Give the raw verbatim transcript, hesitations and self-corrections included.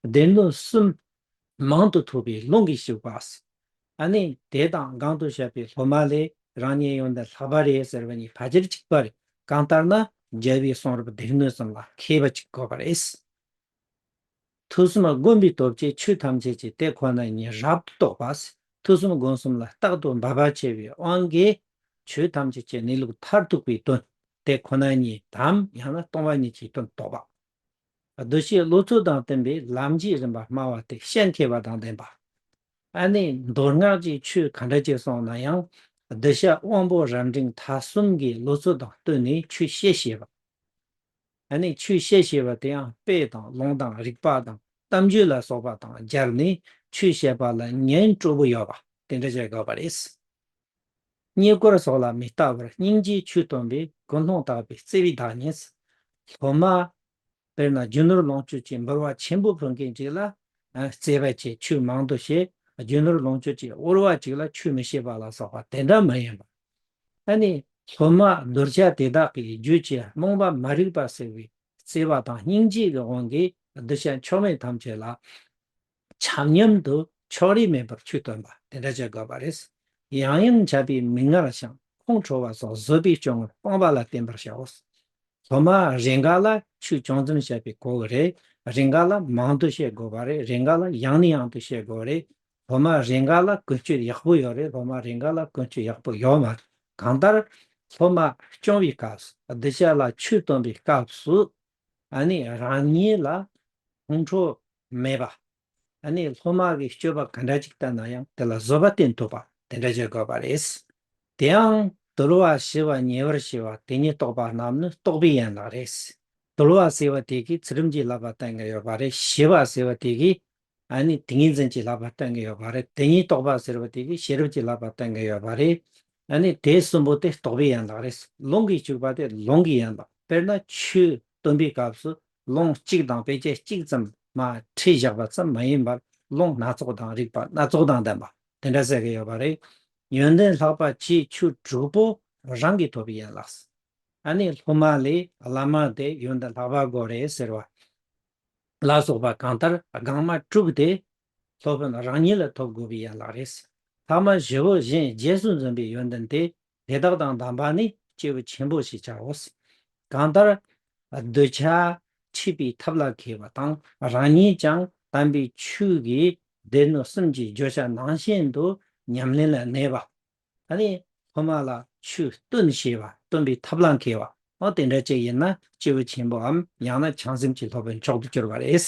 སྡེ་སྣོད་གསུམ་མང་དུ་ཐོབ་པའི་ལུང་གིས་ཞུགས་པ། ཨ་ནི་དེ་དང་གང་དུ་བཤད་པའི་སློབ་མ་ལས་རང་ཉིད་ཡོན་ཏན་ལྷག་པ་རེད་ཟེར་བ་གཉིས་ཕལ་ཆེར་གཅིག་པ་རེད། གང་ལྟར་ན་རྒྱལ་བའི་གསུང་རབ་སྡེ་སྣོད་གསུམ་ལ་མཁས་པ་གཅིག་དགོས་པ་རེད། ཐོས་བསམ་སྒོམ་པའི་སྟོབས་ཀྱིས་ཆོས་ཐམས་ཅད་ཀྱི་དེ་ཁོ་ན་ཉིད་རབ་ཏུ་རྟོགས་པ། ཐོས་བསམ་སྒོམ་གསུམ་ལ་རྟག་ཏུ་འབབ་པ་ཆེ་བའི་དབང་གིས་ཆོས་ཐམས་ཅད་ཀྱི་གནས་ལུགས་མཐར་ཐུག་པའི་དོན་དེ་ཁོ་ན་ཉིད་དམ་ཡང་ན་སྟོང་པ་ཉིད་ཀྱི་དོན་རྟོགས་པ། གདུལ་བྱའི་བློ་ཚོད་དང་བསྟུན་པའི་ལམ་གྱི་རིམ་པ་སྨྲ་བ་སྟེ་བཤད་མཁས་པ་དང་ལྡན་པ། ཨ་ནི་མདོ་སྔགས་ཀྱི་ཆོས་ག་འདྲ་ཅིག་གསུངས་ན་ཡང་གདུལ་བྱ་དབང་པོ་རབ་འབྲིང་ཐ་གསུམ་གྱི་བློ་ཚོད་དང་བསྟུན་ནས་ཆོས་བཤད་ཤེས་པ། ཨ་ནི་ཆོས་བཤད་ཤེས་པ་དེ་ཡང་དཔེ་དང་ལུང་དང་རིགས་པ་དང་གཏམ་རྒྱུད་ལ་སོགས་པ་དང་སྦྱར་ནས་ཆོས་བཤད་པ་ལ་ཉན་སྤྲོ་པོ་ཡོད་པ་དེ་འདྲ་བྱེད་དགོས་པ་རེད། རྙེད་བཀུར་སོགས་ལ་མི་ལྟ་བར་སྙིང་རྗེས་ཆོས་སྟོན་པའི་ཀུན་སློང་དག་པའི་བརྩེ་བའི་བདག་ཉིད། སློབ་མ། དཔེར་ན་རྒྱུ་ནོར་ལོངས་སྤྱོད་ཀྱི་འབུལ་བ་ཆེན་པོ་ཕུལ་མཁན་ཅིག་ལ་ཨ་བརྩེ་བ་ཆེ་ཆོས་མང་དུ་བཤད། རྒྱུ་ནོར་ལོངས་སྤྱོད་ཀྱི་དབུལ་བ་ཅིག་ལ་ཆོས་མི་བཤད་པ་ལ་སོགས་པ་དེ་འདྲ་མ་ཡིན་པ། ཨ་ནི་སློབ་མ་གདུལ་བྱ་དེ་དག་གི་རྒྱུད་ཀྱི་རྨོངས་པ་མ་རིག་པ་སེལ་བའི་བརྩེ་བ་དང་སྙིང་རྗེ་གི་དབང་གིས་གདུལ་བྱ་མཆོག་དམན་ཐམས་ཅད་ལ་ཆ་མཉམ་དུ་ཕྱོགས་རིས་མེད་པར་ཆོས་སྟོན་པ་དེ་འདྲ་བྱེད་དགོས་པ་རེད། ཡང་ཡང་འཆབ་པའི་མིག་སྔར་ཞིང་ཁོང་ཁྲོ་བ་སོགས་བཟོད་པའི་སྐྱོ་ངལ་སྤངས་པ་ལ་བརྟེན་པར་བྱའོ། སློབ་མ་རེ་འགའ་ལ་ཆོས་ཅུང་ཙམ་བཤད་པའི་གོ་གི་རེད། རེ་འགའ་ལ་མང་དུ་བཤད་དགོས་པ་རེད། རེ་འགའ་ལ་ཡང་ནས་ཡང་དུ་བཤད་དགོས་རེད། སློབ་མ་རེ་འགའ་ལ་ཀུན་སྤྱོད་ཡག་པོ་ཡོད་རེད། སློབ་མ་རེ་འགའ་ལ་ཀུན་སྤྱོད་ཡག་པོ་ཡོད་མ་རེད། གང་ལྟར་སློབ་མ་སྐྱོང་བའི་སྐབས་སུ་གདུལ་བྱ་ལ་ཆོས་སྟོན་པའི་སྐབས་སུ་ཨ་ནི་རང་ཉིད་ལ་ཁོང་ཁྲོ་མེད་པ། ཨ་ནི་སློབ་མ་གི་སྤྱོད་པ་ག་འདྲ་ཅིག་བསྟན་ན་ཡང་དེ་ལ་བཟོད་པ་བསྟེན་ཐུབ་པ་དེ་འདྲ་བྱེད་དགོས་པ་རེད། དེའང་དུལ་བ་ཞི་བ་ཉེ་བར་ཞི་བ་དེ་ཉིད་རྟོགས་པ་རྣམས་ནི་རྟོགས་པའི་ཡན་ལག་རེད། དུལ་བ་ཟེར་བ་དེ་གིས་ཚུལ་ཁྲིམས་ཀྱི་བསླབ་པ་བསྟན་གྱི་ཡོད་པ་རེད། ཞི་བ་ཟེར་བ་དེ་གིས་ཨ་ནི་ཏིང་ངེ་འཛིན་གྱི་བསླབ་པ་བསྟན་གྱི་ཡོད་པ་རེད། དེ་ཉིད་རྟོགས་པ་ཟེར་བ་དེ་གིས་ཤེས་རབ་ཀྱི་བསླབ་པ་བསྟན་གྱི་ཡོད་པ་རེད། ཨ་ནི་དེ་གསུམ་པོ་དེ་རྟོགས་པའི་ཡན་ལག་རེད། ལུང་གིས་ཕྱུག་པ་དེ་ལུང་གི་ཡན་ལག་དཔེར་ན་ཆོས་སྟོན་པའི་སྐབས་སུ་ལུང་གཅིག་དང་དཔེ་ཆ་གཅིག་ཙམ་མ་ཁྲིད་བཞག་པ་ཙམ་མ་ཡིན་པར་ལུང་སྣ་ཚོགས་དང་རིགས་པ་སྣ་ཚོགས་དང་ལྡན་པ་དེ་འདྲ་ཟེར་གྱི་ཡོད་པ་རེད། ཡོན་ཏན་ལྷག་པ་ཆེས་ཆོས་དྲུག་པོ་རང་གིས་ཐོབ་པའི་ཡན་ལག་ཨ་ནི་སློབ་མ་ལས་བླ་མ་དེ་ཡོན་ཏན་ལྷག་པ་དགོས་རེད་ཟེར་བ། ལ་སོགས་པ་གང་ལྟར་དགོངས་མ་དྲུག་དེ་སློབ་དཔོན་རང་ཉིད་ལ་ཐོབ་དགོས་པའི་ཡན་ལག་རེད། ལྷག་མ་བཞི་པོ་གཞན་རྗེས་སུ་འཛིན་པའི་ཡོན་ཏན་དེ་དེ་དག་དང་ལྡན་པ་ནི་སྐྱེས་བུ་ཆེན་པོ་ཞེས་བྱའོ། གང་ལྟར་གདུལ་བྱ་ཁྲིད་པའི་ཐབས་ལ་མཁས་པ་དང་རང་ཉིད་ཀྱང་དམ་པའི་ཆོས་ཀྱི་སྡེ་སྣོད་གསུམ་གྱི་བརྗོད་བྱ་ནང་བཞིན་དུ་ཉམས་ལེན་ལ་གནས་པ། ཨ་ནི་སློབ་མ་ལ་ཆོས་སྟོན་ཤེས་པ་སྟོན་པའི་ཐབས་ལ་མཁས་པ་འོ་དེ་འདྲ་ཅིག་ཡིན་ན་སྐྱེས་བུ་ཆེན་པོའམ་ཡང་ན་བྱང་སེམས་ཀྱི་སློབ་དཔོན་མཆོག་ཏུ་གྱུར་པ་རེད།